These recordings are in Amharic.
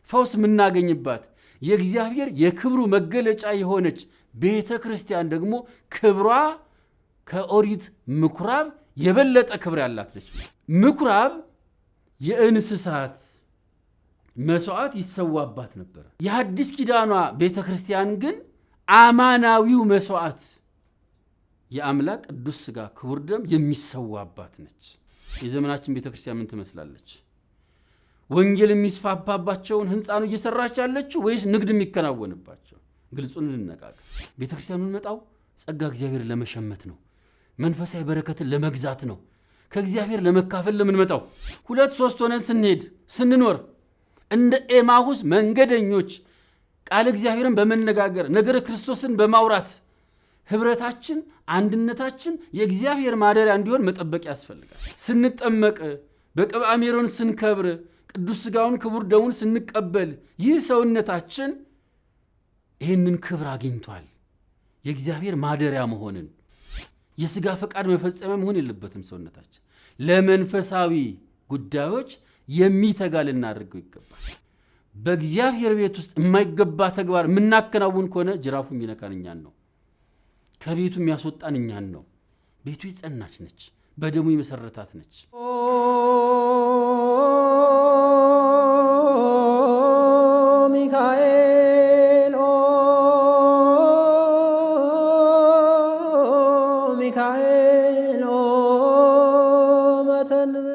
ፈውስ የምናገኝባት የእግዚአብሔር የክብሩ መገለጫ የሆነች ቤተ ክርስቲያን ደግሞ ክብሯ ከኦሪት ምኩራብ የበለጠ ክብር ያላት ነች። ምኩራብ የእንስሳት መስዋዕት ይሰዋባት ነበር። የሐዲስ ኪዳኗ ቤተ ክርስቲያን ግን አማናዊው መስዋዕት የአምላክ ቅዱስ ሥጋ ክቡር ደም የሚሰዋባት ነች። የዘመናችን ቤተ ክርስቲያን ምን ትመስላለች? ወንጌል የሚስፋፋባቸውን ህንፃ ነው እየሰራች ያለችው ወይስ ንግድ የሚከናወንባቸው? ግልጹን እንነጋገር። ቤተ ክርስቲያን የምንመጣው ጸጋ እግዚአብሔር ለመሸመት ነው። መንፈሳዊ በረከትን ለመግዛት ነው። ከእግዚአብሔር ለመካፈል ለምንመጣው ሁለት ሶስት ሆነን ስንሄድ ስንኖር እንደ ኤማሁስ መንገደኞች ቃል እግዚአብሔርን በመነጋገር ነገረ ክርስቶስን በማውራት ህብረታችን፣ አንድነታችን የእግዚአብሔር ማደሪያ እንዲሆን መጠበቅ ያስፈልጋል። ስንጠመቅ፣ በቅብአ ሜሮን ስንከብር፣ ቅዱስ ሥጋውን ክቡር ደሙን ስንቀበል ይህ ሰውነታችን ይህንን ክብር አግኝቷል። የእግዚአብሔር ማደሪያ መሆንን የሥጋ ፈቃድ መፈጸሚያ መሆን የለበትም። ሰውነታችን ለመንፈሳዊ ጉዳዮች የሚተጋ ልናደርገው ይገባል። በእግዚአብሔር ቤት ውስጥ የማይገባ ተግባር የምናከናውን ከሆነ ጅራፉ የሚነካን እኛን ነው። ከቤቱ የሚያስወጣን እኛን ነው። ቤቱ የጸናች ነች፣ በደሙ የመሰረታት ነች። ሚካኤል ሚካኤል መተንብ።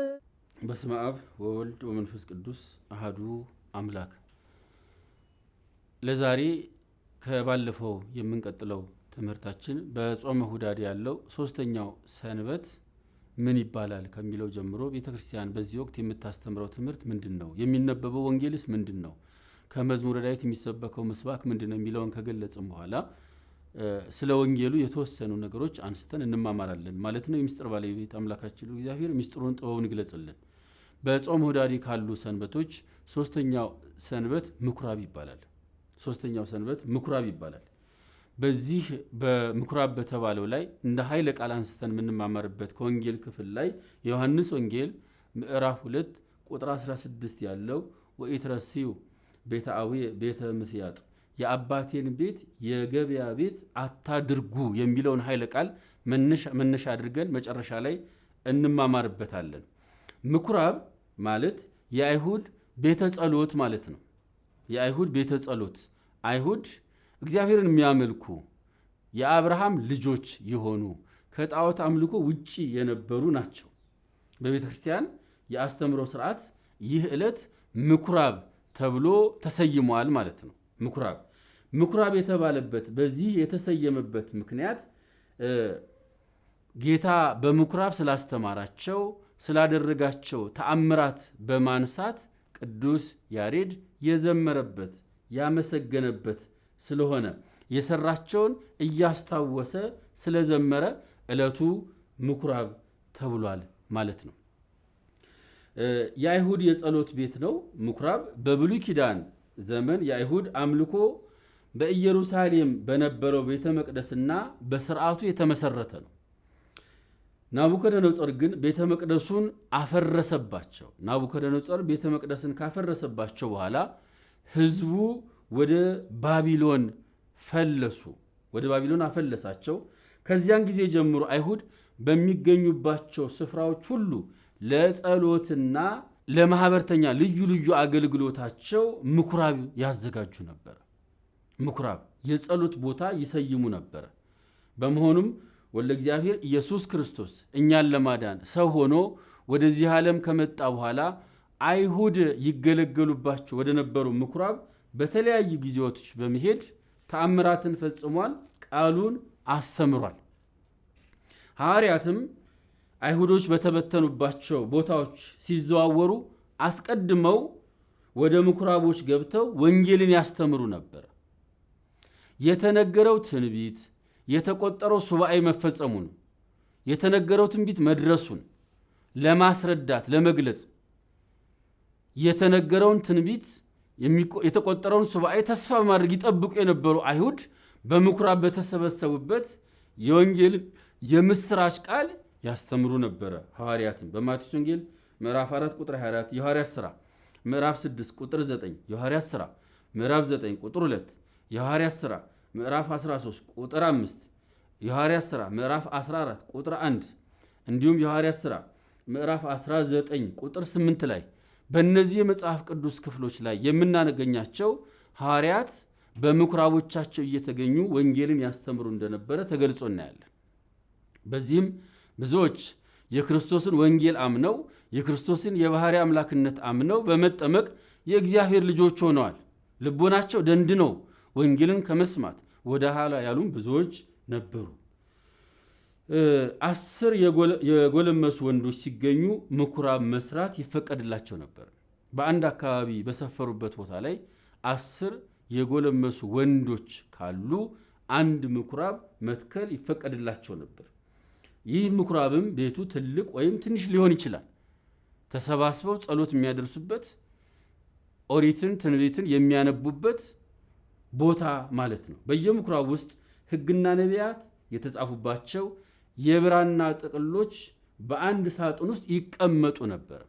በስመ አብ ወወልድ ወመንፈስ ቅዱስ አህዱ አምላክ። ለዛሬ ከባለፈው የምንቀጥለው ትምህርታችን በጾመ ሁዳዴ ያለው ሶስተኛው ሰንበት ምን ይባላል ከሚለው ጀምሮ ቤተ ክርስቲያን በዚህ ወቅት የምታስተምረው ትምህርት ምንድን ነው? የሚነበበው ወንጌልስ ምንድን ነው? ከመዝሙረ ዳዊት የሚሰበከው ምስባክ ምንድን ነው የሚለውን ከገለጽም በኋላ ስለ ወንጌሉ የተወሰኑ ነገሮች አንስተን እንማማራለን ማለት ነው። የምስጢር ባለቤት አምላካችን እግዚአብሔር ምስጢሩን ጥበቡን ይግለጽልን። በጾመ ሁዳዴ ካሉ ሰንበቶች ሶስተኛው ሰንበት ምኩራብ ይባላል። ሶስተኛው ሰንበት ምኩራብ ይባላል። በዚህ በምኩራብ በተባለው ላይ እንደ ኃይለ ቃል አንስተን የምንማማርበት ከወንጌል ክፍል ላይ የዮሐንስ ወንጌል ምዕራፍ 2 ቁጥር 16 ያለው ወኢትረስዩ ቤተ አቡየ ቤተ ምስያጥ፣ የአባቴን ቤት የገበያ ቤት አታድርጉ የሚለውን ኃይለ ቃል መነሻ አድርገን መጨረሻ ላይ እንማማርበታለን። ምኩራብ ማለት የአይሁድ ቤተ ጸሎት ማለት ነው። የአይሁድ ቤተ ጸሎት፣ አይሁድ እግዚአብሔርን የሚያመልኩ የአብርሃም ልጆች የሆኑ ከጣዖት አምልኮ ውጪ የነበሩ ናቸው። በቤተ ክርስቲያን የአስተምሮ ስርዓት ይህ ዕለት ምኩራብ ተብሎ ተሰይሟል ማለት ነው። ምኩራብ የተባለበት በዚህ የተሰየመበት ምክንያት ጌታ በምኩራብ ስላስተማራቸው ስላደረጋቸው ተአምራት በማንሳት ቅዱስ ያሬድ የዘመረበት ያመሰገነበት ስለሆነ የሰራቸውን እያስታወሰ ስለዘመረ ዕለቱ ምኩራብ ተብሏል ማለት ነው። የአይሁድ የጸሎት ቤት ነው ምኩራብ። በብሉይ ኪዳን ዘመን የአይሁድ አምልኮ በኢየሩሳሌም በነበረው ቤተ መቅደስና በስርዓቱ የተመሰረተ ነው። ናቡከደነጾር ግን ቤተ መቅደሱን አፈረሰባቸው። ናቡከደነጾር ቤተ መቅደስን ካፈረሰባቸው በኋላ ሕዝቡ ወደ ባቢሎን ፈለሱ። ወደ ባቢሎን አፈለሳቸው። ከዚያን ጊዜ ጀምሮ አይሁድ በሚገኙባቸው ስፍራዎች ሁሉ ለጸሎትና ለማህበርተኛ ልዩ ልዩ አገልግሎታቸው ምኩራብ ያዘጋጁ ነበር። ምኩራብ የጸሎት ቦታ ይሰይሙ ነበር። በመሆኑም ወልደ እግዚአብሔር ኢየሱስ ክርስቶስ እኛን ለማዳን ሰው ሆኖ ወደዚህ ዓለም ከመጣ በኋላ አይሁድ ይገለገሉባቸው ወደ ነበሩ ምኩራብ በተለያዩ ጊዜዎች በመሄድ ተአምራትን ፈጽሟል። ቃሉን አስተምሯል። ሐዋርያትም አይሁዶች በተበተኑባቸው ቦታዎች ሲዘዋወሩ አስቀድመው ወደ ምኩራቦች ገብተው ወንጌልን ያስተምሩ ነበር። የተነገረው ትንቢት የተቆጠረው ሱባኤ መፈጸሙን የተነገረው ትንቢት መድረሱን ለማስረዳት ለመግለጽ የተነገረውን ትንቢት የተቆጠረውን ሱባኤ ተስፋ በማድረግ ይጠብቁ የነበሩ አይሁድ በምኩራብ በተሰበሰቡበት የወንጌል የምስራች ቃል ያስተምሩ ነበረ። ሐዋርያትን በማቴዎስ ወንጌል ምዕራፍ 4 ቁጥር 24፣ የሐዋርያት ሥራ ምዕራፍ 6 ቁጥር 9፣ የሐዋርያት ሥራ ምዕራፍ 9 ቁጥር 2፣ የሐዋርያት ሥራ ምዕራፍ 13 ቁጥር 5፣ የሐዋርያት ሥራ ምዕራፍ 14 ቁጥር 1 እንዲሁም የሐዋርያት ሥራ ምዕራፍ 19 ቁጥር 8 ላይ በእነዚህ የመጽሐፍ ቅዱስ ክፍሎች ላይ የምናገኛቸው ሐዋርያት በምኩራቦቻቸው እየተገኙ ወንጌልን ያስተምሩ እንደነበረ ተገልጾ እናያለን። በዚህም ብዙዎች የክርስቶስን ወንጌል አምነው የክርስቶስን የባሕርይ አምላክነት አምነው በመጠመቅ የእግዚአብሔር ልጆች ሆነዋል። ልቦናቸው ደንድነው ወንጌልን ከመስማት ወደ ኋላ ያሉም ብዙዎች ነበሩ። 10 የጎለመሱ ወንዶች ሲገኙ ምኩራብ መስራት ይፈቀድላቸው ነበር። በአንድ አካባቢ በሰፈሩበት ቦታ ላይ 10 የጎለመሱ ወንዶች ካሉ አንድ ምኩራብ መትከል ይፈቀድላቸው ነበር። ይህ ምኩራብም ቤቱ ትልቅ ወይም ትንሽ ሊሆን ይችላል። ተሰባስበው ጸሎት የሚያደርሱበት፣ ኦሪትን ትንቢትን የሚያነቡበት ቦታ ማለት ነው። በየምኩራብ ውስጥ ሕግና ነቢያት የተጻፉባቸው የብራና ጥቅሎች በአንድ ሳጥን ውስጥ ይቀመጡ ነበር።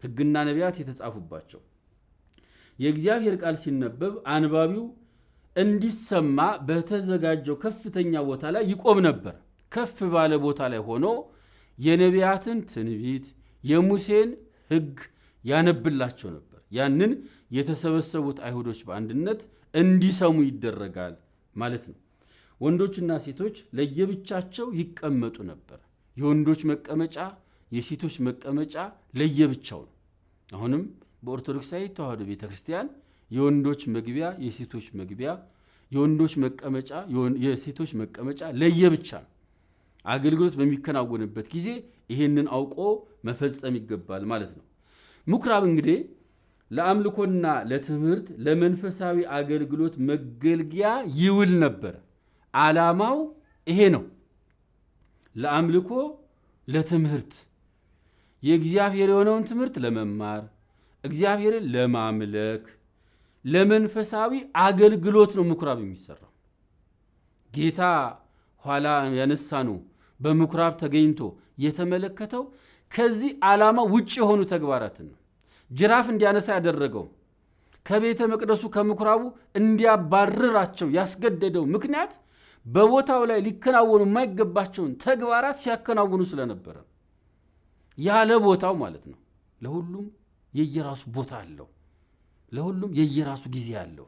ሕግና ነቢያት የተጻፉባቸው የእግዚአብሔር ቃል ሲነበብ አንባቢው እንዲሰማ በተዘጋጀው ከፍተኛ ቦታ ላይ ይቆም ነበር። ከፍ ባለ ቦታ ላይ ሆኖ የነቢያትን ትንቢት የሙሴን ሕግ ያነብላቸው ነበር። ያንን የተሰበሰቡት አይሁዶች በአንድነት እንዲሰሙ ይደረጋል ማለት ነው። ወንዶችና ሴቶች ለየብቻቸው ይቀመጡ ነበር። የወንዶች መቀመጫ የሴቶች መቀመጫ ለየብቻው ነው። አሁንም በኦርቶዶክሳዊ ተዋሕዶ ቤተክርስቲያን የወንዶች መግቢያ የሴቶች መግቢያ፣ የወንዶች መቀመጫ የሴቶች መቀመጫ ለየብቻ ነው። አገልግሎት በሚከናወንበት ጊዜ ይሄንን አውቆ መፈጸም ይገባል ማለት ነው። ምኩራብ እንግዲህ ለአምልኮና ለትምህርት ለመንፈሳዊ አገልግሎት መገልገያ ይውል ነበር። ዓላማው ይሄ ነው። ለአምልኮ ለትምህርት፣ የእግዚአብሔር የሆነውን ትምህርት ለመማር፣ እግዚአብሔርን ለማምለክ፣ ለመንፈሳዊ አገልግሎት ነው ምኩራብ የሚሰራው። ጌታ ኋላ ያነሳነው በምኩራብ ተገኝቶ የተመለከተው ከዚህ ዓላማ ውጭ የሆኑ ተግባራትን ነው። ጅራፍ እንዲያነሳ ያደረገው ከቤተ መቅደሱ ከምኩራቡ እንዲያባርራቸው ያስገደደው ምክንያት በቦታው ላይ ሊከናወኑ የማይገባቸውን ተግባራት ሲያከናውኑ ስለነበረ ያለ ቦታው ማለት ነው። ለሁሉም የየራሱ ቦታ አለው። ለሁሉም የየራሱ ጊዜ አለው።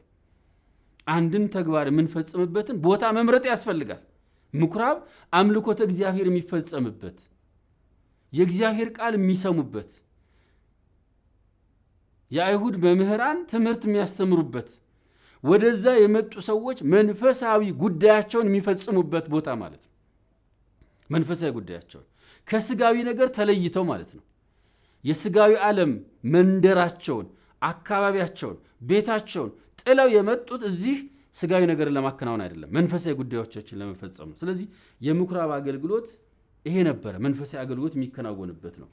አንድን ተግባር የምንፈጽምበትን ቦታ መምረጥ ያስፈልጋል። ምኩራብ አምልኮተ እግዚአብሔር የሚፈጸምበት፣ የእግዚአብሔር ቃል የሚሰሙበት፣ የአይሁድ መምህራን ትምህርት የሚያስተምሩበት፣ ወደዛ የመጡ ሰዎች መንፈሳዊ ጉዳያቸውን የሚፈጽሙበት ቦታ ማለት ነው። መንፈሳዊ ጉዳያቸውን ከስጋዊ ነገር ተለይተው ማለት ነው። የስጋዊ ዓለም መንደራቸውን፣ አካባቢያቸውን፣ ቤታቸውን ጥለው የመጡት እዚህ ስጋዊ ነገርን ለማከናወን አይደለም፣ መንፈሳዊ ጉዳዮቻችን ለመፈጸም ነው። ስለዚህ የምኩራብ አገልግሎት ይሄ ነበረ፣ መንፈሳዊ አገልግሎት የሚከናወንበት ነው።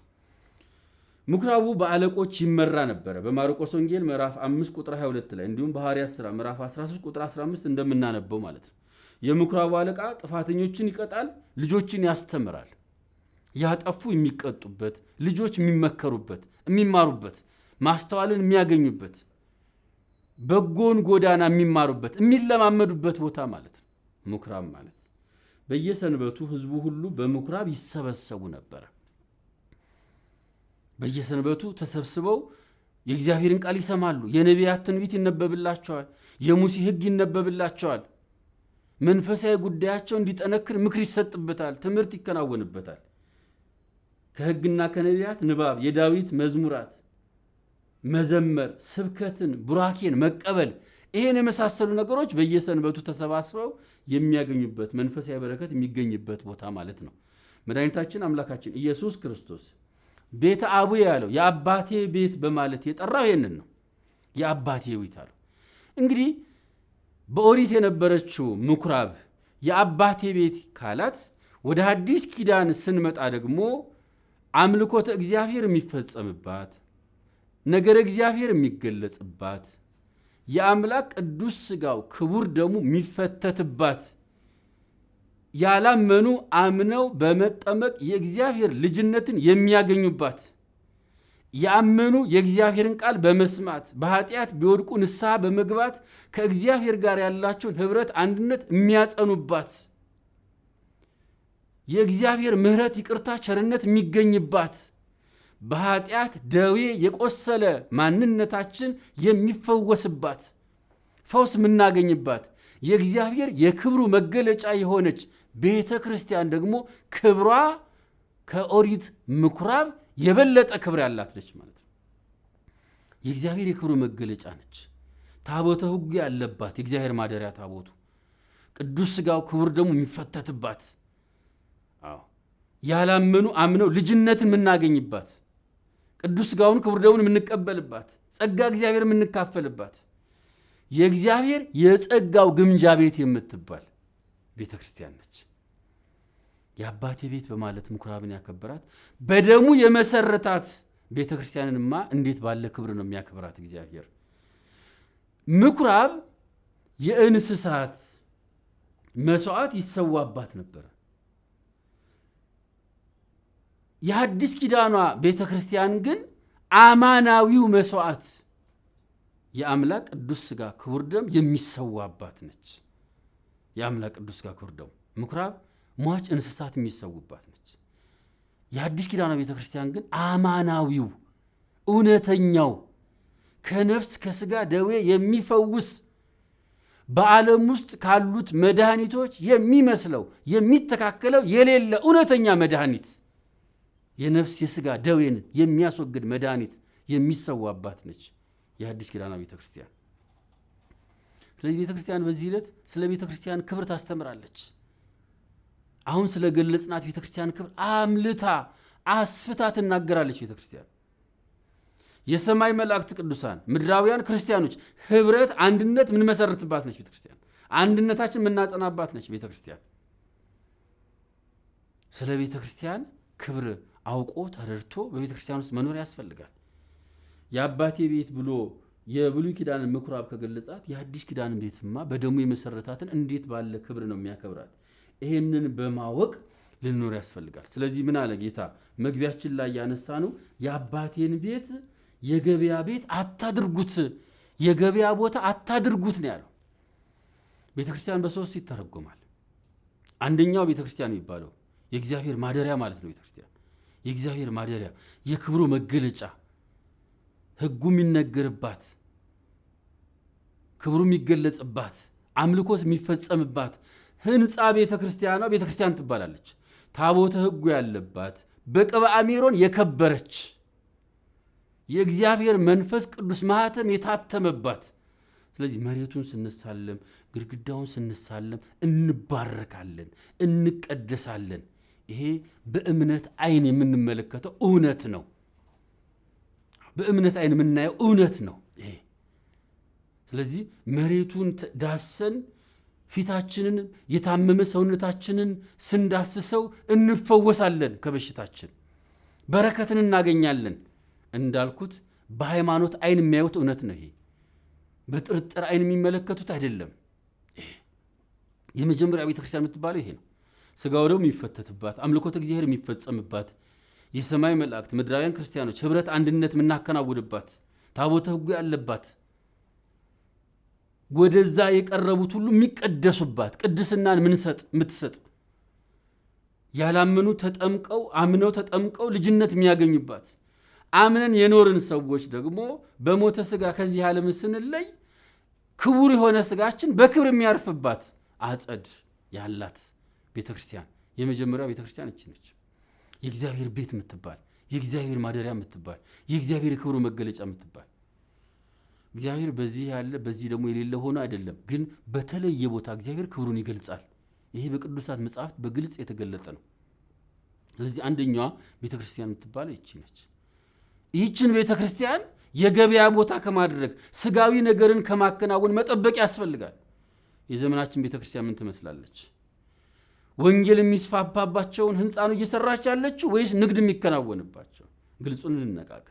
ምኩራቡ በአለቆች ይመራ ነበረ። በማርቆስ ወንጌል ምዕራፍ 5 ቁጥር 22 ላይ እንዲሁም በሐዋርያት ሥራ ምዕራፍ 13 ቁጥር 15 እንደምናነበው ማለት ነው። የምኩራቡ አለቃ ጥፋተኞችን ይቀጣል፣ ልጆችን ያስተምራል። ያጠፉ የሚቀጡበት፣ ልጆች የሚመከሩበት፣ የሚማሩበት፣ ማስተዋልን የሚያገኙበት፣ በጎን ጎዳና የሚማሩበት፣ የሚለማመዱበት ቦታ ማለት ነው ምኩራብ ማለት። በየሰንበቱ ህዝቡ ሁሉ በምኩራብ ይሰበሰቡ ነበር። በየሰንበቱ ተሰብስበው የእግዚአብሔርን ቃል ይሰማሉ። የነቢያት ትንቢት ይነበብላቸዋል። የሙሴ ሕግ ይነበብላቸዋል። መንፈሳዊ ጉዳያቸው እንዲጠነክር ምክር ይሰጥበታል፣ ትምህርት ይከናወንበታል። ከሕግና ከነቢያት ንባብ፣ የዳዊት መዝሙራት መዘመር፣ ስብከትን፣ ቡራኬን መቀበል፣ ይሄን የመሳሰሉ ነገሮች በየሰንበቱ ተሰባስበው የሚያገኙበት መንፈሳዊ በረከት የሚገኝበት ቦታ ማለት ነው። መድኃኒታችን አምላካችን ኢየሱስ ክርስቶስ ቤተ አቡዬ ያለው የአባቴ ቤት በማለት የጠራው ይሄንን ነው። የአባቴ ቤት አለው። እንግዲህ በኦሪት የነበረችው ምኩራብ የአባቴ ቤት ካላት፣ ወደ ሐዲስ ኪዳን ስንመጣ ደግሞ አምልኮተ እግዚአብሔር የሚፈጸምባት፣ ነገረ እግዚአብሔር የሚገለጽባት፣ የአምላክ ቅዱስ ሥጋው ክቡር ደሙ የሚፈተትባት፣ ያላመኑ አምነው በመጠመቅ የእግዚአብሔር ልጅነትን የሚያገኙባት፣ ያመኑ የእግዚአብሔርን ቃል በመስማት በኃጢአት ቢወድቁ ንስሐ በመግባት ከእግዚአብሔር ጋር ያላቸውን ኅብረት፣ አንድነት የሚያጸኑባት፣ የእግዚአብሔር ምሕረት፣ ይቅርታ፣ ቸርነት የሚገኝባት፣ በኃጢአት ደዌ የቆሰለ ማንነታችን የሚፈወስባት፣ ፈውስ የምናገኝባት የእግዚአብሔር የክብሩ መገለጫ የሆነች ቤተ ክርስቲያን ደግሞ ክብሯ ከኦሪት ምኩራብ የበለጠ ክብር ያላት ነች ማለት ነው። የእግዚአብሔር የክብሩ መገለጫ ነች። ታቦተ ሕጉ ያለባት የእግዚአብሔር ማደሪያ ታቦቱ፣ ቅዱስ ሥጋው ክቡር ደግሞ የሚፈተትባት፣ አዎ ያላመኑ አምነው ልጅነትን የምናገኝባት፣ ቅዱስ ሥጋውን ክቡር ደሙን የምንቀበልባት፣ ጸጋ እግዚአብሔር የምንካፈልባት፣ የእግዚአብሔር የጸጋው ግምጃ ቤት የምትባል ቤተ ክርስቲያን ነች። የአባቴ ቤት በማለት ምኩራብን ያከበራት በደሙ የመሰረታት ቤተ ክርስቲያንንማ እንዴት ባለ ክብር ነው የሚያከብራት እግዚአብሔር። ምኩራብ የእንስሳት መስዋዕት ይሰዋባት ነበረ። የሐዲስ ኪዳኗ ቤተ ክርስቲያን ግን አማናዊው መስዋዕት የአምላክ ቅዱስ ሥጋ ክቡር ደም የሚሰዋባት ነች። የአምላክ ቅዱስ ሥጋ ክቡር ደም ምኩራብ ሟች እንስሳት የሚሰውባት ነች። የአዲስ ኪዳኗ ቤተ ክርስቲያን ግን አማናዊው እውነተኛው ከነፍስ ከሥጋ ደዌ የሚፈውስ በዓለም ውስጥ ካሉት መድኃኒቶች የሚመስለው የሚተካከለው የሌለ እውነተኛ መድኃኒት፣ የነፍስ የሥጋ ደዌን የሚያስወግድ መድኃኒት የሚሰዋባት ነች የአዲስ ኪዳኗ ቤተ ክርስቲያን። ስለዚህ ቤተ ክርስቲያን በዚህ ዕለት ስለ ቤተ ክርስቲያን ክብር ታስተምራለች። አሁን ስለ ገለጽናት ቤተ ክርስቲያን ክብር አምልታ አስፍታ ትናገራለች። ቤተ ክርስቲያን የሰማይ መላእክት ቅዱሳን፣ ምድራውያን ክርስቲያኖች ኅብረት፣ አንድነት የምንመሰርትባት ነች ቤተ ክርስቲያን። አንድነታችን የምናጸናባት ነች ቤተ ክርስቲያን። ስለ ቤተ ክርስቲያን ክብር አውቆ ተረድቶ በቤተ ክርስቲያን ውስጥ መኖር ያስፈልጋል። የአባቴ ቤት ብሎ የብሉይ ኪዳንን ምኩራብ ከገለጻት የአዲስ ኪዳንን ቤትማ በደሙ የመሰረታትን እንዴት ባለ ክብር ነው የሚያከብራት? ይሄንን በማወቅ ልንኖር ያስፈልጋል። ስለዚህ ምን አለ ጌታ መግቢያችን ላይ ያነሳ ነው፣ የአባቴን ቤት የገበያ ቤት አታድርጉት፣ የገበያ ቦታ አታድርጉት ነው ያለው። ቤተ ክርስቲያን በሶስት ይተረጎማል። አንደኛው ቤተ ክርስቲያን የሚባለው የእግዚአብሔር ማደሪያ ማለት ነው። ቤተ ክርስቲያን የእግዚአብሔር ማደሪያ፣ የክብሩ መገለጫ፣ ሕጉ የሚነገርባት፣ ክብሩ የሚገለጽባት፣ አምልኮት የሚፈጸምባት ህንፃ ቤተ ክርስቲያኗ ቤተ ክርስቲያን ትባላለች። ታቦተ ሕጉ ያለባት፣ በቅብአ ሜሮን የከበረች፣ የእግዚአብሔር መንፈስ ቅዱስ ማኅተም የታተመባት። ስለዚህ መሬቱን ስንሳለም፣ ግድግዳውን ስንሳለም እንባረካለን፣ እንቀደሳለን። ይሄ በእምነት ዓይን የምንመለከተው እውነት ነው። በእምነት ዓይን የምናየው እውነት ነው ይሄ። ስለዚህ መሬቱን ዳሰን ፊታችንን የታመመ ሰውነታችንን ስንዳስሰው እንፈወሳለን፣ ከበሽታችን በረከትን እናገኛለን። እንዳልኩት በሃይማኖት ዓይን የሚያዩት እውነት ነው ይሄ። በጥርጥር ዓይን የሚመለከቱት አይደለም። የመጀመሪያ ቤተ ክርስቲያን የምትባለው ይሄ ነው። ሥጋው ደግሞ የሚፈተትባት፣ አምልኮተ እግዚአብሔር የሚፈጸምባት፣ የሰማይ መላእክት ምድራውያን ክርስቲያኖች ኅብረት አንድነት የምናከናውንባት፣ ታቦተ ሕጉ ያለባት፣ ወደዛ የቀረቡት ሁሉ የሚቀደሱባት፣ ቅድስናን የምትሰጥ፣ ያላመኑ ተጠምቀው አምነው ተጠምቀው ልጅነት የሚያገኙባት፣ አምነን የኖርን ሰዎች ደግሞ በሞተ ሥጋ ከዚህ ዓለም ስንለይ ክቡር የሆነ ሥጋችን በክብር የሚያርፍባት አጸድ ያላት ቤተ ክርስቲያን የመጀመሪያው ቤተ ክርስቲያን እቺ ነች። የእግዚአብሔር ቤት የምትባል፣ የእግዚአብሔር ማደሪያ የምትባል፣ የእግዚአብሔር የክብሩ መገለጫ የምትባል። እግዚአብሔር በዚህ ያለ በዚህ ደግሞ የሌለ ሆኖ አይደለም፣ ግን በተለየ ቦታ እግዚአብሔር ክብሩን ይገልጻል። ይሄ በቅዱሳት መጽሐፍት በግልጽ የተገለጠ ነው። ስለዚህ አንደኛዋ ቤተ ክርስቲያን የምትባለው ይቺ ነች። ይህችን ቤተ ክርስቲያን የገበያ ቦታ ከማድረግ፣ ስጋዊ ነገርን ከማከናወን መጠበቅ ያስፈልጋል። የዘመናችን ቤተ ክርስቲያን ምን ትመስላለች? ወንጌል የሚስፋፋባቸውን ህንፃ ነው እየሰራች ያለችው ወይስ ንግድ የሚከናወንባቸው? ግልጹን እንነጋገር።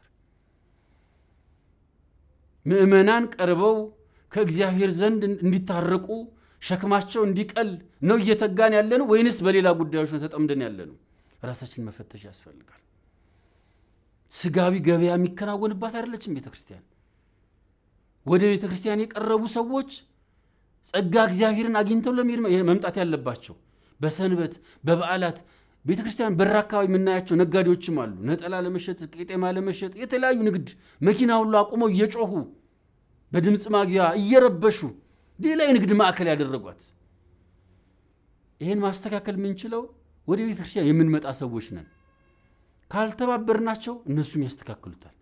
ምዕመናን ቀርበው ከእግዚአብሔር ዘንድ እንዲታረቁ ሸክማቸው እንዲቀል ነው እየተጋን ያለነው ወይንስ በሌላ ጉዳዮች ነው ተጠምደን ያለነው? ራሳችን መፈተሽ ያስፈልጋል። ስጋዊ ገበያ የሚከናወንባት አይደለችም ቤተ ክርስቲያን። ወደ ቤተ ክርስቲያን የቀረቡ ሰዎች ጸጋ እግዚአብሔርን አግኝተው ለመሄድ መምጣት ያለባቸው በሰንበት በበዓላት ቤተ ክርስቲያን በር አካባቢ የምናያቸው ነጋዴዎችም አሉ። ነጠላ ለመሸጥ፣ ቄጤማ ለመሸጥ፣ የተለያዩ ንግድ መኪና ሁሉ አቁመው እየጮሁ በድምፅ ማጉያ እየረበሹ ሌላ የንግድ ማዕከል ያደረጓት። ይህን ማስተካከል የምንችለው ወደ ቤተ ክርስቲያን የምንመጣ ሰዎች ነን። ካልተባበርናቸው እነሱም ያስተካክሉታል።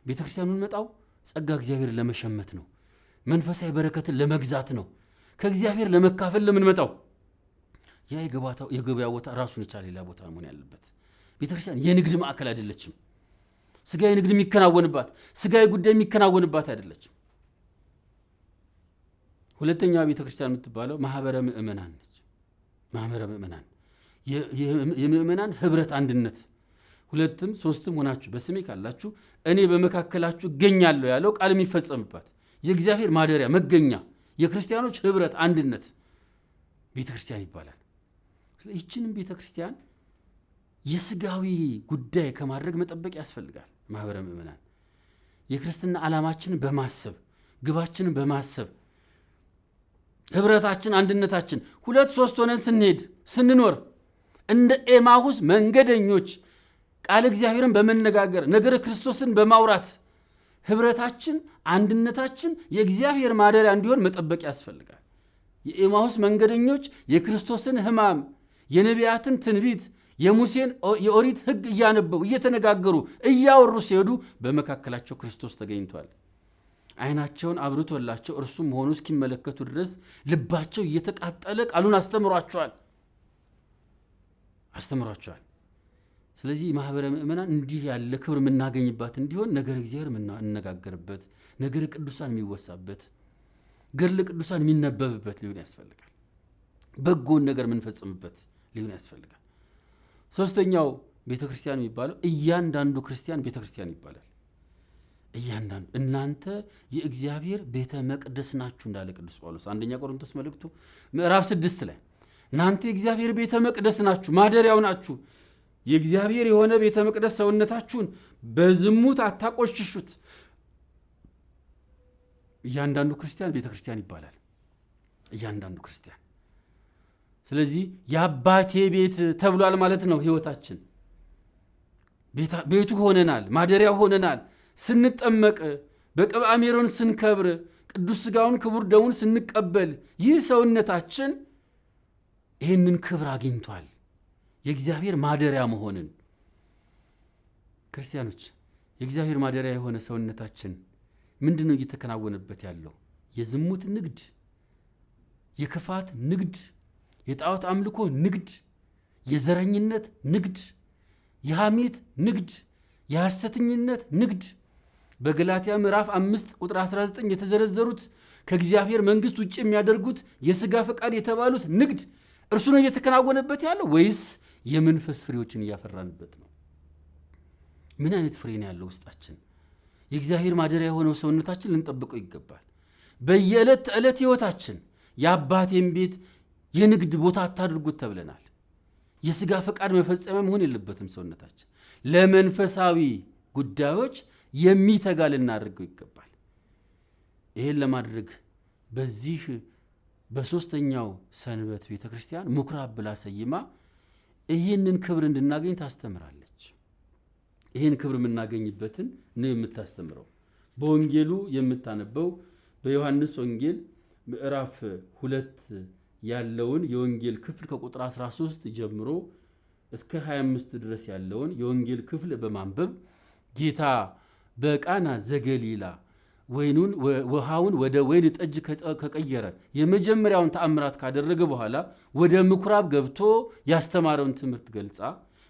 ቤተ ክርስቲያን የምንመጣው ጸጋ እግዚአብሔርን ለመሸመት ነው። መንፈሳዊ በረከትን ለመግዛት ነው። ከእግዚአብሔር ለመካፈል ለምንመጣው ያ የገበያ ቦታ ራሱን የቻለ ሌላ ቦታ መሆን ያለበት። ቤተክርስቲያን የንግድ ማዕከል አይደለችም። ስጋዊ ንግድ የሚከናወንባት፣ ስጋዊ ጉዳይ የሚከናወንባት አይደለችም። ሁለተኛዋ ቤተክርስቲያን የምትባለው ማህበረ ምእመናን ነች። ማህበረ ምእመናን የምእመናን ህብረት፣ አንድነት። ሁለትም ሶስትም ሆናችሁ በስሜ ካላችሁ እኔ በመካከላችሁ እገኛለሁ ያለው ቃል የሚፈጸምባት የእግዚአብሔር ማደሪያ መገኛ የክርስቲያኖች ህብረት አንድነት ቤተ ክርስቲያን ይባላል። ይህችንም ቤተ ክርስቲያን የስጋዊ ጉዳይ ከማድረግ መጠበቅ ያስፈልጋል። ማህበረ ምእመናን የክርስትና ዓላማችንን በማሰብ፣ ግባችንን በማሰብ፣ ህብረታችን፣ አንድነታችን ሁለት ሶስት ሆነን ስንሄድ ስንኖር እንደ ኤማሁስ መንገደኞች ቃል እግዚአብሔርን በመነጋገር፣ ነገረ ክርስቶስን በማውራት ህብረታችን፣ አንድነታችን የእግዚአብሔር ማደሪያ እንዲሆን መጠበቅ ያስፈልጋል። የኤማሁስ መንገደኞች የክርስቶስን ሕማም፣ የነቢያትን ትንቢት፣ የሙሴን የኦሪት ሕግ እያነበቡ፣ እየተነጋገሩ፣ እያወሩ ሲሄዱ በመካከላቸው ክርስቶስ ተገኝቷል። ዓይናቸውን አብርቶላቸው እርሱም መሆኑ እስኪመለከቱ ድረስ ልባቸው እየተቃጠለ ቃሉን አስተምሯቸዋል አስተምሯቸዋል። ስለዚህ ማህበረ ምእመናን እንዲህ ያለ ክብር የምናገኝባት እንዲሆን ነገረ እግዚአብሔር የምንነጋገርበት፣ ነገረ ቅዱሳን የሚወሳበት፣ ገድለ ቅዱሳን የሚነበብበት ሊሆን ያስፈልጋል። በጎን ነገር የምንፈጽምበት ሊሆን ያስፈልጋል። ሶስተኛው ቤተ ክርስቲያን የሚባለው እያንዳንዱ ክርስቲያን ቤተ ክርስቲያን ይባላል። እያንዳንዱ እናንተ የእግዚአብሔር ቤተ መቅደስ ናችሁ እንዳለ ቅዱስ ጳውሎስ አንደኛ ቆሮንቶስ መልእክቱ ምዕራፍ 6 ላይ፣ እናንተ የእግዚአብሔር ቤተ መቅደስ ናችሁ፣ ማደሪያው ናችሁ። የእግዚአብሔር የሆነ ቤተ መቅደስ ሰውነታችሁን በዝሙት አታቆሽሹት። እያንዳንዱ ክርስቲያን ቤተ ክርስቲያን ይባላል። እያንዳንዱ ክርስቲያን። ስለዚህ የአባቴ ቤት ተብሏል ማለት ነው። ሕይወታችን ቤቱ ሆነናል፣ ማደሪያው ሆነናል። ስንጠመቅ፣ በቅብአ ሜሮን ስንከብር፣ ቅዱስ ሥጋውን ክቡር ደሙን ስንቀበል ይህ ሰውነታችን ይህንን ክብር አግኝቷል። የእግዚአብሔር ማደሪያ መሆንን። ክርስቲያኖች፣ የእግዚአብሔር ማደሪያ የሆነ ሰውነታችን ምንድን ነው እየተከናወነበት ያለው? የዝሙት ንግድ፣ የክፋት ንግድ፣ የጣዖት አምልኮ ንግድ፣ የዘረኝነት ንግድ፣ የሐሜት ንግድ፣ የሐሰተኝነት ንግድ፣ በገላትያ ምዕራፍ 5 ቁጥር 19 የተዘረዘሩት ከእግዚአብሔር መንግሥት ውጭ የሚያደርጉት የሥጋ ፈቃድ የተባሉት ንግድ እርሱ ነው እየተከናወነበት ያለው ወይስ የመንፈስ ፍሬዎችን እያፈራንበት ነው? ምን አይነት ፍሬ ነው ያለው ውስጣችን? የእግዚአብሔር ማደሪያ የሆነው ሰውነታችን ልንጠብቀው ይገባል። በየዕለት ተዕለት ሕይወታችን የአባቴን ቤት የንግድ ቦታ አታድርጉት ተብለናል። የሥጋ ፈቃድ መፈጸሚያ መሆን የለበትም ሰውነታችን። ለመንፈሳዊ ጉዳዮች የሚተጋ ልናደርገው ይገባል። ይህን ለማድረግ በዚህ በሶስተኛው ሰንበት ቤተ ክርስቲያን ምኩራብ ብላ ሰይማ ይህንን ክብር እንድናገኝ ታስተምራለች። ይህን ክብር የምናገኝበትን ነው የምታስተምረው። በወንጌሉ የምታነበው በዮሐንስ ወንጌል ምዕራፍ 2 ያለውን የወንጌል ክፍል ከቁጥር 13 ጀምሮ እስከ 25 ድረስ ያለውን የወንጌል ክፍል በማንበብ ጌታ በቃና ዘገሊላ ወይኑን ውሃውን ወደ ወይን ጠጅ ከቀየረ፣ የመጀመሪያውን ተአምራት ካደረገ በኋላ ወደ ምኩራብ ገብቶ ያስተማረውን ትምህርት ገልጻ፣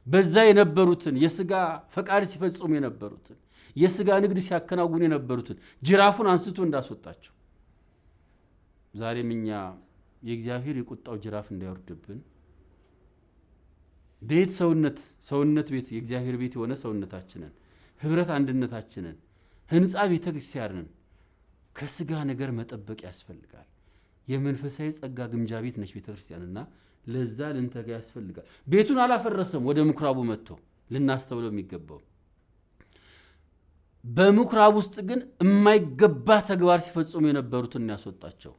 በዛ የነበሩትን የስጋ ፈቃድ ሲፈጽሙ የነበሩትን፣ የስጋ ንግድ ሲያከናውኑ የነበሩትን ጅራፉን አንስቶ እንዳስወጣቸው፣ ዛሬም እኛ የእግዚአብሔር የቁጣው ጅራፍ እንዳይወርድብን ቤት ሰውነት ሰውነት ቤት የእግዚአብሔር ቤት የሆነ ሰውነታችንን፣ ህብረት አንድነታችንን፣ ህንፃ ቤተ ክርስቲያንን ከስጋ ነገር መጠበቅ ያስፈልጋል። የመንፈሳዊ ጸጋ ግምጃ ቤት ነች ቤተ ክርስቲያንና ለዛ ልንተጋ ያስፈልጋል። ቤቱን አላፈረሰም። ወደ ምኩራቡ መጥቶ ልናስተውለው የሚገባው በምኩራብ ውስጥ ግን የማይገባ ተግባር ሲፈጽሙ የነበሩትን ያስወጣቸው።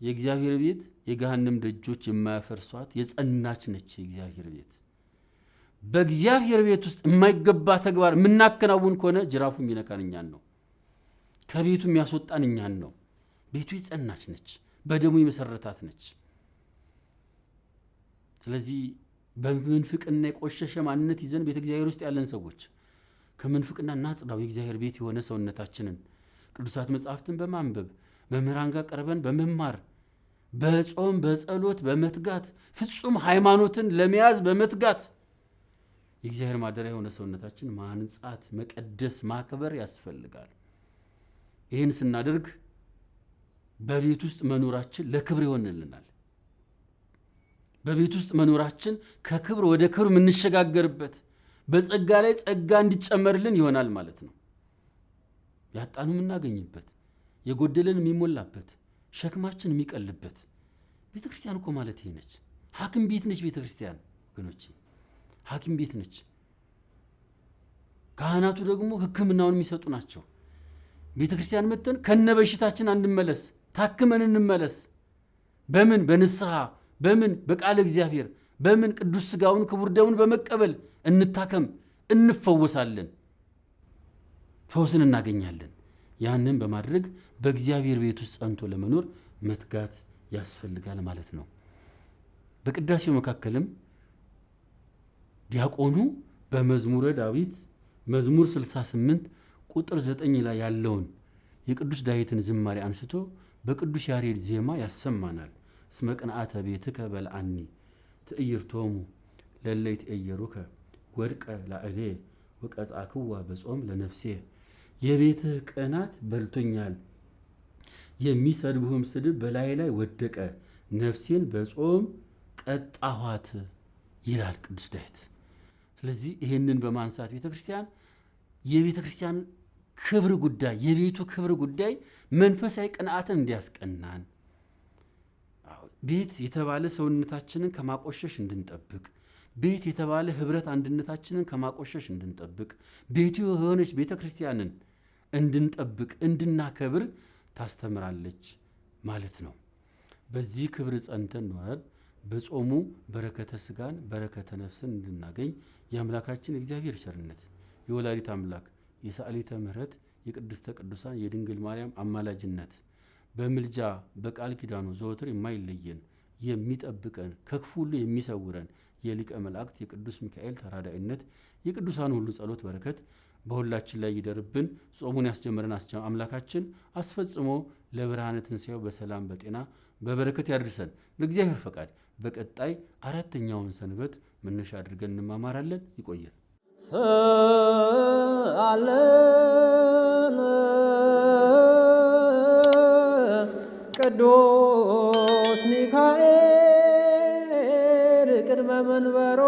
የእግዚአብሔር ቤት የገሃነም ደጆች የማያፈርሷት የጸናች ነች። የእግዚአብሔር ቤት በእግዚአብሔር ቤት ውስጥ የማይገባ ተግባር የምናከናውን ከሆነ ጅራፉ የሚነካን እኛን ነው። ከቤቱ የሚያስወጣን እኛን ነው። ቤቱ የጸናች ነች፣ በደሙ የመሰረታት ነች። ስለዚህ በምንፍቅና የቆሸሸ ማንነት ይዘን ቤተ እግዚአብሔር ውስጥ ያለን ሰዎች ከምንፍቅና እናጽዳው። የእግዚአብሔር ቤት የሆነ ሰውነታችንን ቅዱሳት መጻሕፍትን በማንበብ፣ መምህራን ጋር ቀርበን በመማር፣ በጾም በጸሎት በመትጋት፣ ፍጹም ሃይማኖትን ለመያዝ በመትጋት የእግዚአብሔር ማደሪያ የሆነ ሰውነታችን ማንጻት፣ መቀደስ፣ ማክበር ያስፈልጋል። ይህን ስናደርግ በቤት ውስጥ መኖራችን ለክብር ይሆንልናል። በቤት ውስጥ መኖራችን ከክብር ወደ ክብር የምንሸጋገርበት፣ በጸጋ ላይ ጸጋ እንዲጨመርልን ይሆናል ማለት ነው። ያጣኑ የምናገኝበት፣ የጎደለን የሚሞላበት፣ ሸክማችን የሚቀልበት። ቤተ ክርስቲያን እኮ ማለት ይሄ ነች። ሐኪም ቤት ነች ቤተ ክርስቲያን ወገኖቼ፣ ሐኪም ቤት ነች። ካህናቱ ደግሞ ሕክምናውን የሚሰጡ ናቸው። ቤተ ክርስቲያን መጥተን ከነ በሽታችን አንመለስ፣ ታክመን እንመለስ። በምን? በንስሐ፣ በምን? በቃለ እግዚአብሔር፣ በምን? ቅዱስ ስጋውን ክቡር ደሙን በመቀበል እንታከም፣ እንፈወሳለን፣ ፈውስን እናገኛለን። ያንን በማድረግ በእግዚአብሔር ቤት ውስጥ ጸንቶ ለመኖር መትጋት ያስፈልጋል ማለት ነው። በቅዳሴው መካከልም ዲያቆኑ በመዝሙረ ዳዊት መዝሙር 68 ቁጥር 9 ላይ ያለውን የቅዱስ ዳዊትን ዝማሬ አንስቶ በቅዱስ ያሬድ ዜማ ያሰማናል። እስመ ቅንዓተ ቤትከ በልዓኒ ትዕይርቶሙ ለእለ ይትዔየሩከ ወድቀ ላዕሌ ወቀጻክዋ በጾም ለነፍሴ። የቤትህ ቅናት በልቶኛል፣ የሚሰድቡህም ስድብ በላይ ላይ ወደቀ፣ ነፍሴን በጾም ቀጣኋት ይላል ቅዱስ ዳዊት። ስለዚህ ይህንን በማንሳት ቤተክርስቲያን የቤተ ክርስቲያን ክብር ጉዳይ፣ የቤቱ ክብር ጉዳይ መንፈሳዊ ቅንዓትን እንዲያስቀናን፣ ቤት የተባለ ሰውነታችንን ከማቆሸሽ እንድንጠብቅ፣ ቤት የተባለ ህብረት አንድነታችንን ከማቆሸሽ እንድንጠብቅ፣ ቤቱ የሆነች ቤተ ክርስቲያንን እንድንጠብቅ፣ እንድናከብር ታስተምራለች ማለት ነው። በዚህ ክብር ጸንተን ኖረን በጾሙ በረከተ ስጋን በረከተ ነፍስን እንድናገኝ የአምላካችን እግዚአብሔር ቸርነት፣ የወላዲት አምላክ የሰዓሊተ ምሕረት የቅድስተ ቅዱሳን የድንግል ማርያም አማላጅነት፣ በምልጃ በቃል ኪዳኑ ዘወትር የማይለየን የሚጠብቀን፣ ከክፉ ሁሉ የሚሰውረን የሊቀ መላእክት የቅዱስ ሚካኤል ተራዳኢነት፣ የቅዱሳን ሁሉ ጸሎት በረከት በሁላችን ላይ ይደርብን። ጾሙን ያስጀመረን አምላካችን አስፈጽሞ ለብርሃነ ትንሣኤው በሰላም በጤና በበረከት ያድርሰን። ለእግዚአብሔር ፈቃድ በቀጣይ አራተኛውን ሰንበት መነሻ አድርገን እንማማራለን። ይቆየን። ሰአለነ ቅዱስ ሚካኤል ቅድመ መንበሮ።